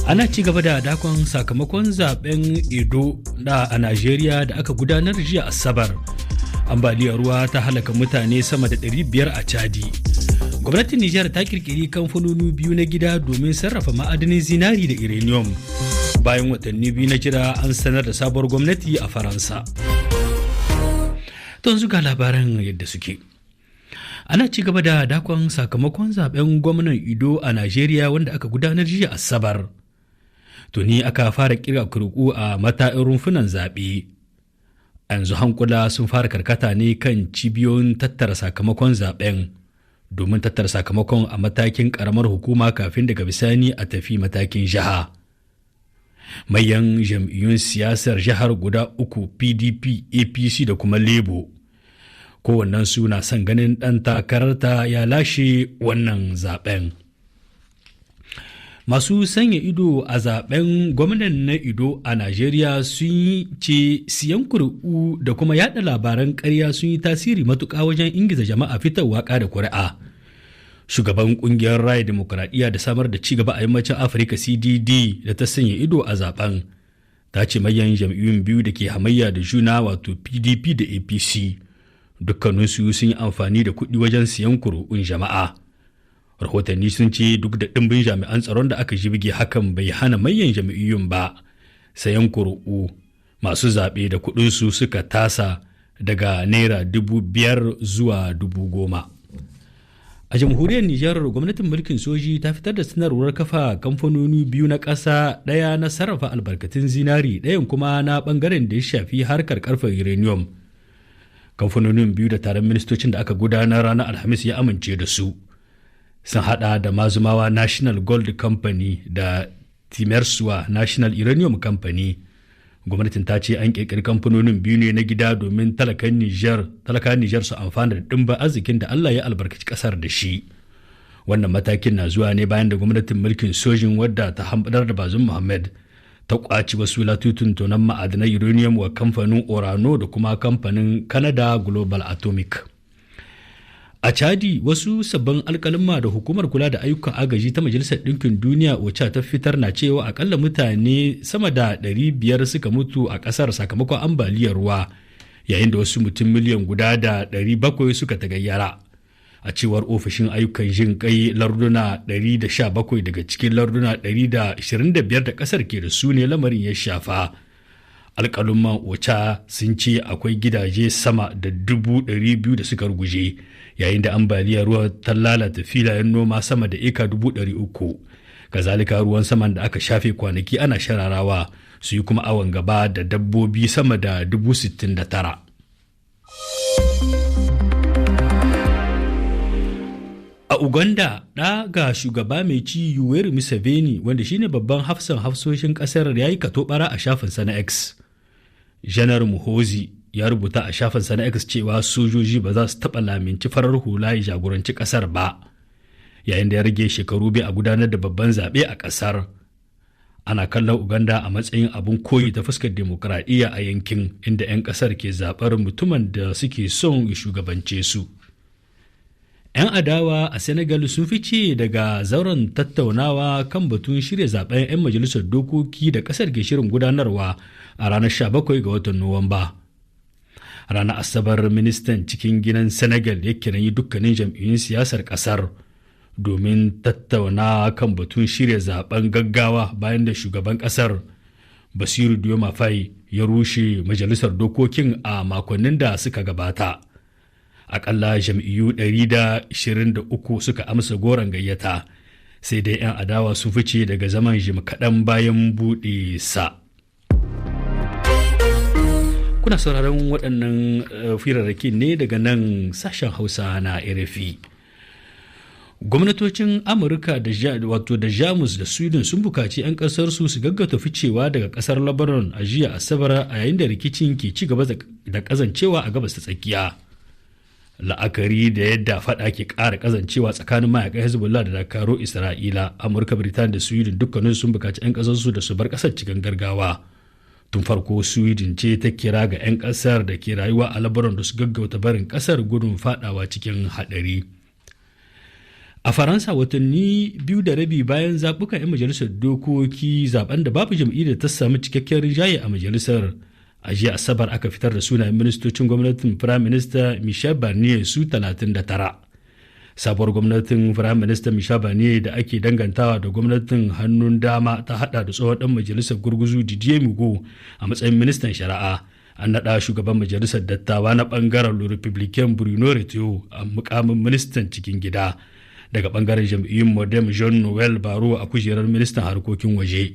Ana ci gaba da dakon sakamakon zaben Edo da a Najeriya da aka gudanar jiya Asabar. Ambaliyar ruwa ta halaka mutane sama da 500 a Chadi. Gwamnatin Nijar ta kirkiri kamfanoni biyu na gida domin sarrafa ma'adanin zinari da uranium. Bayan watanni 2 na jira, an sanar da sabuwar gwamnati a Faransa. To, yanzu ga labaran yadda suke. Ana ci gaba da dakon sakamakon zaben gwamnan Edo a Najeriya wanda aka gudanar jiya Asabar. Tuni aka fara kira kuri'u a mata'in rumfunan zaɓe. Yanzu hankula sun fara karkata ne kan cibiyoyin tattara sakamakon zaben domin tattara sakamakon a matakin karamar hukuma kafin daga bisani a tafi matakin jiha. Mayan jam'iyyun siyasar jihar guda uku, PDP, APC da kuma Labour, kowannen su na son ganin ɗan takararta ya lashe wannan zaben. Masu sanya ido a zaben gwamnan na Edo a Najeriya sun yi ce siyan kuri'u da kuma yada labaran karya sun yi tasiri matuƙa wajen ingiza jama'a fitarwa da kuri'a. Shugaban kungiyar raya demokuraɗiyya da samar da ci gaba a yammacin Afirka, CDD, da ta sanya ido a zaben, ta ce manyan jam'iyyun biyu da ke hamayya da juna, wato PDP da APC, dukkaninsu sun yi amfani da kuɗi wajen siyan kuri'un jama'a. Rahotanni sun ce duk da ɗimbin jami'an tsaron da aka jibge, hakan bai hana manyan jam'iyyun ba sayan kuri'u masu zaɓe da kuɗinsu suka tasa daga naira 5,000 zuwa 10,000. A jamhuriyar Nijar, gwamnatin mulkin soji ta fitar da sanarwar kafa kamfanoni biyu na ƙasa, ɗaya na sarrafa albarkatun zinari, ɗayan kuma na ɓangaren da ya shafi harkar karfen uranium. Kamfanonin biyu da taron ministocin da aka gudanar ranar Alhamis ya amince da su sun hada da Mazumawa National Gold Company da Timersuwa National Uranium Company. Gwamnatin ta ce an kirkiri kamfanonin biyu ne na gida domin talakan Nijar su amfana da ɗimbin arzikin da Allah ya albarkaci ƙasar da shi. Wannan matakin na zuwa ne bayan da gwamnatin mulkin sojin wadda ta hamɓarar da Bazum Muhammad ta kwaci wasu latutun tonon ma'adanan uranium wa kamfanin Orano da kuma kamfanin Canada Global Atomic. A Chadi, wasu sabbin alkalima da hukumar kula da ayyukan agaji ta Majalisar Ɗinkin Duniya, OCHA, ta fitar na cewa akalla mutane sama da 500 suka mutu a ƙasar sakamakon ambaliyar ruwa, yayin da wasu mutum miliyan 1.700 suka tagayyara. A cewar ofishin ayyukan jin kai, larduna 117 daga cikin larduna 125 da ƙasar ke da su ne lamarin ya shafa. Alƙaluman OCHA sun ce akwai gidaje sama da 200,000 da suka ruguje, yayin da ambaliyar ruwa ta lalata filayen noma sama da eka 300,000. Kazalika, ruwan saman da aka shafe kwanaki ana shararawa su yi kuma awon gaba da dabbobi sama da 69,000. A Uganda, ɗa ga shugaba mai ci Yoweri Museveni, wanda shine babban hafsan hafsoshin ƙasar, ya yi katobara a shafinsa na X. Janar Muhozi ya rubuta a shafinsa na X cewa sojoji ba za su taɓa laminci farar hula ya jagoranci ƙasar ba, yayin da ya rage shekaru 2 a gudanar da babban zaɓe a ƙasar. Ana kallon Uganda a matsayin abin koyi ta fuskar demokuraɗiyya a yankin, inda 'yan ƙasar ke zaɓar mutumin da suke son ya shugabance su. 'Yan adawa a Senegal sun fice daga zauren tattaunawa kan batun shirya zaben 'yan majalisar dokoki da kasar ke shirin gudanarwa a ranar 17 ga watan Nuwamba. Ranar Asabar, ministan cikin gidan Senegal ya kirayi dukkanin jam'iyyun siyasar kasar domin tattauna kan batun shirya zaben gaggawa, bayan da shugaban kasar Bassirou Diomaye Faye ya rushe majalisar dokokin a makonnin da suka gabata. Akalla jam'iyyu 123 suka amsa goron gayyata, sai dai 'yan adawa sun fice daga zaman jim kaɗan bayan buɗe sa. Kuna sauraron waɗannan firarraki ne daga nan sashen Hausa na RFI. Gwamnatocin Amurka da, wato, da Jamus da Sweden sun bukaci 'yan kasarsu su gaggauta ficewa daga kasar Lebanon a jiya Asabar, a yayin da rikicin ke ci gaba da kazancewa a Gabas ta Tsakiya. La'akari da yadda fada ke ƙara kazancewa tsakanin mayakan Hezbollah da dakaru Isra'ila, Amurka, Birtaniya da Sweden dukkanin sun bukaci 'yan kasarsu da su bar kasar cikin gargawa. Tun farko Sweden ce ta kira ga 'yan kasar da ke rayuwa a Lebanon da su gaggauta barin kasar gudun fadawa cikin hadari. A Faransa, watanni 2.5 bayan zaɓukan 'yan majalisar dokoki, zaben da babu jam'iyyar da ta samu cikakken rinjaye a majalisar, a jiya Asabar aka fitar da sunayen ministocin gwamnatin Firayim Minista Michel Barnier su 39. Sabuwar gwamnatin Firayim Minista Michel Barnier da ake dangantawa da gwamnatin hannun dama ta hada da tsohon dan majalisar gurguzu Didier Migaud a matsayin ministan shari'a. An naɗa shugaban majalisar dattawa na bangaren Le Republicain Bruno Retailleau a mukamin ministan cikin gida. Daga bangaren jam'iyyun Modem, Jean Noel Barrot a kujerar ministan harkokin waje.